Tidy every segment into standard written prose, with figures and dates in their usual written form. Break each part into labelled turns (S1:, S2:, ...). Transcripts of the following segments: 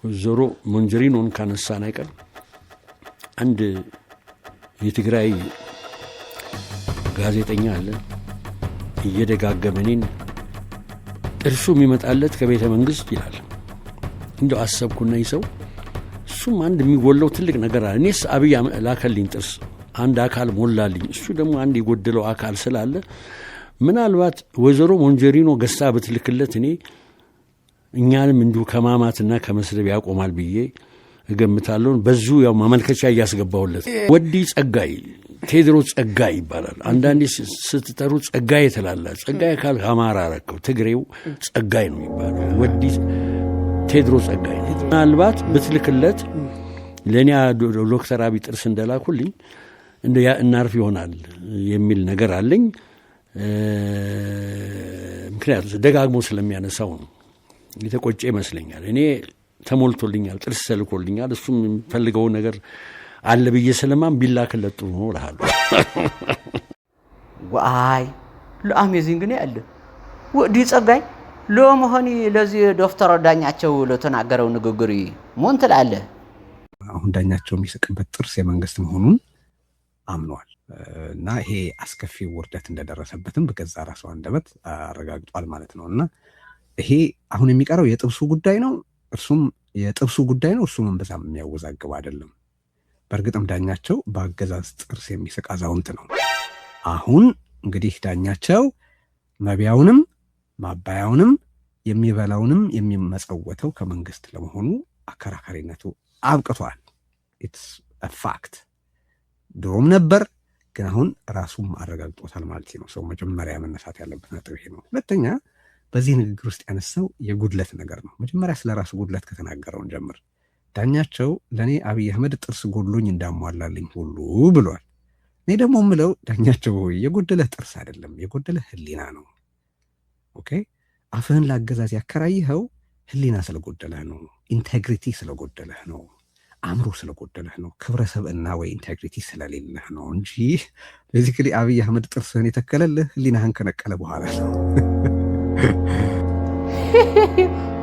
S1: ወይዘሮ ሞንጀሪኖን ካነሳን አይቀር አንድ የትግራይ ጋዜጠኛ አለ። እየደጋገመ እኔን ጥርሱ የሚመጣለት ከቤተ መንግስት ይላል። እንደው አሰብኩና ይህ ሰው እሱም አንድ የሚጎለው ትልቅ ነገር አለ። እኔስ አብይ ላከልኝ ጥርስ፣ አንድ አካል ሞላልኝ። እሱ ደግሞ አንድ የጎደለው አካል ስላለ ምናልባት ወይዘሮ ሞንጀሪኖ ገዝታ ብትልክለት እኔ እኛንም እንዲሁ ከማማትና ከመስደብ ያቆማል ብዬ እገምታለሁ። በዙ ያው ማመልከቻ እያስገባሁለት። ወዲ ጸጋይ፣ ቴድሮስ ጸጋይ ይባላል። አንዳንዴ ስትጠሩ ጸጋይ ትላላችሁ። ጸጋይ ካልክ አማራ አረከው። ትግሬው ጸጋይ ነው የሚባለው። ወዲ ቴድሮስ ጸጋይ ምናልባት ብትልክለት ለእኔ ዶክተር አብይ ጥርስ እንደላኩልኝ እንደ እናርፍ ይሆናል የሚል ነገር አለኝ። ምክንያቱም ደጋግሞ ስለሚያነሳው ነው። የተቆጨ ይመስለኛል። እኔ ተሞልቶልኛል፣ ጥርስ ተልኮልኛል። እሱም የሚፈልገው ነገር አለ ብዬ ስለማም ቢላክለት ጥሩ ነው እልሃለሁ።
S2: ዋይ ለ amazing ነው ያለ ወዲ ጸጋይ። ለመሆኒ ለዚህ ዶክተር ዳኛቸው ለተናገረው ንግግር ምን ትላለህ?
S3: አሁን ዳኛቸው የሚስቅበት ጥርስ የመንግስት መሆኑን አምኗል እና ይሄ አስከፊ ውርደት እንደደረሰበትም በገዛ ራሱ አንደበት አረጋግጧል ማለት ነው። እና ይሄ አሁን የሚቀረው የጥብሱ ጉዳይ ነው። እርሱም የጥብሱ ጉዳይ ነው። እርሱም እምብዛም የሚያወዛግብ አይደለም። በእርግጥም ዳኛቸው በአገዛዝ ጥርስ የሚስቅ አዛውንት ነው። አሁን እንግዲህ ዳኛቸው መቢያውንም ማባያውንም የሚበላውንም የሚመጸወተው ከመንግስት ለመሆኑ አከራካሪነቱ አብቅቷል። It's a fact። ድሮም ነበር፣ ግን አሁን ራሱም አረጋግጦታል ማለት ነው። So መጀመሪያ መነሳት ያለበት ነጥብ ይሄ ነው። ሁለተኛ በዚህ ንግግር ውስጥ ያነሳው የጉድለት ነገር ነው። መጀመሪያ ስለ ራሱ ጉድለት ከተናገረው እንጀምር። ዳኛቸው ለእኔ አብይ አህመድ ጥርስ ጎድሎኝ እንዳሟላልኝ ሁሉ ብሏል። እኔ ደግሞ የምለው ዳኛቸው ሆይ የጎደለህ ጥርስ አይደለም፣ የጎደለህ ህሊና ነው። Okay፣ አፍህን ለአገዛዝ ያከራይኸው ህሊና ስለጎደለህ ነው። Integrity ስለጎደለህ ነው። አእምሮ ስለጎደለህ ነው። ክብረ ሰብዕና ወይ integrity ስለሌለህ ነው እንጂ basically አብይ አህመድ ጥርስህን የተከለልህ ህሊናህን ከነቀለ በኋላ ነው።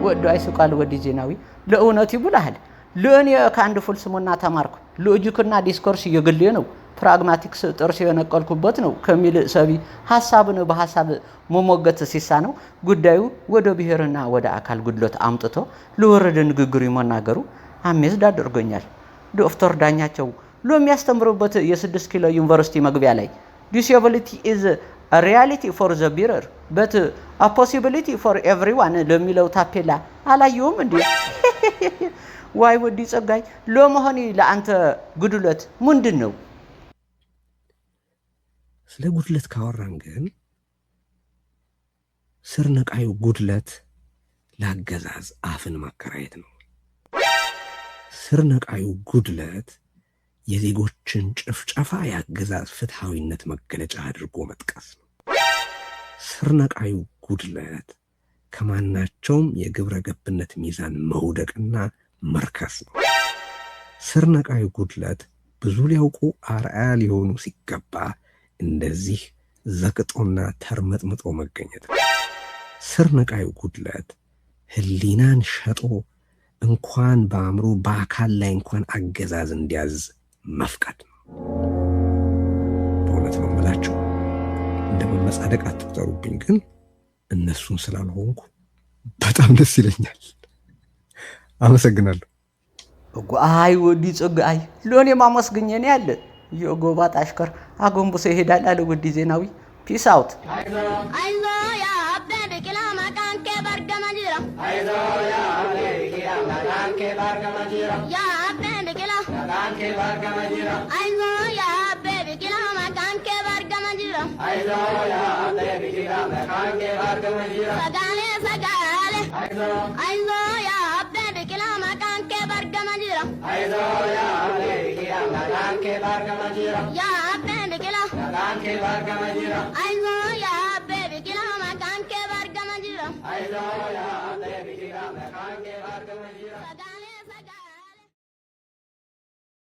S2: ወዶ አይስቃል ወዲ ዜናዊ፣ ለእውነት ይብልሃል። ለእኔ ከአንድ ፍልስምና ተማርኩ። Logic ና discourse የግሌ ነው፣ pragmatics ጥርስ የነቀልኩበት ነው ከሚል ሰቢ ሀሳብን በሀሳብ መሞገት ሲሳነው ጉዳዩ ወደ ብሔርና ወደ አካል ጉድለት አምጥቶ ለወረደ ንግግር መናገሩ amazed አድርጎኛል። ዶክተር ዳኛቸው ለሚያስተምሩበት የ6 ኪሎ ዩኒቨርሲቲ መግቢያ ላይ "Disability is reality for the bearer but a possibility for everyone" ለሚለው ታፔላ አላየውም እንዴ? ዋይ ወዲ ጸጋይ፣ ለመሆኒ ለአንተ ጉድለት ምንድን ነው?
S3: ስለ ጉድለት ካወራን ግን ስር ነቃዩ ጉድለት ለአገዛዝ አፍን ማከራየት ነው። ስር ነቃዩ ጉድለት የዜጎችን ጭፍጨፋ የአገዛዝ ፍትሐዊነት መገለጫ አድርጎ መጥቀስ ነው። ስር ነቃዩ ጉድለት ከማናቸውም የግብረ ገብነት ሚዛን መውደቅና መርከስ ነው። ስር ነቃዩ ጉድለት ብዙ ሊያውቁ አርአያ ሊሆኑ ሲገባ እንደዚህ ዘቅጦና ተርመጥምጦ መገኘት ነው። ስር ነቃዩ ጉድለት ህሊናን ሸጦ እንኳን በአእምሮ በአካል ላይ እንኳን አገዛዝ እንዲያዝ መፍቀድ ነው። በእውነት ነው የምላችሁ፣ እንደ መመጻደቅ አትቁጠሩብኝ፣ ግን እነሱን ስላልሆንኩ በጣም ደስ ይለኛል። አመሰግናለሁ።
S2: አይ ወዲ ጸጋይ፣ ለእኔ ማመስገኘ ነው ያለ። የጎባጣ አሽከር አጎንብሶ ይሄዳል አለ ወዲ ዜናዊ። Peace out።
S4: Ayizoo yaa abbee biqilaa, maqaan kee bargama jira. Yaa abbee biqilaa. Ayizoo yaa abbee biqilaa, maqaan kee bargama jira. Sagaalee sagaalee. Ayizoo yaa abbee biqilaa, maqaan kee bargama jira. Yaa abbee biqilaa. Ayizoo yaa abbee biqilaa, maqaan kee bargama jira.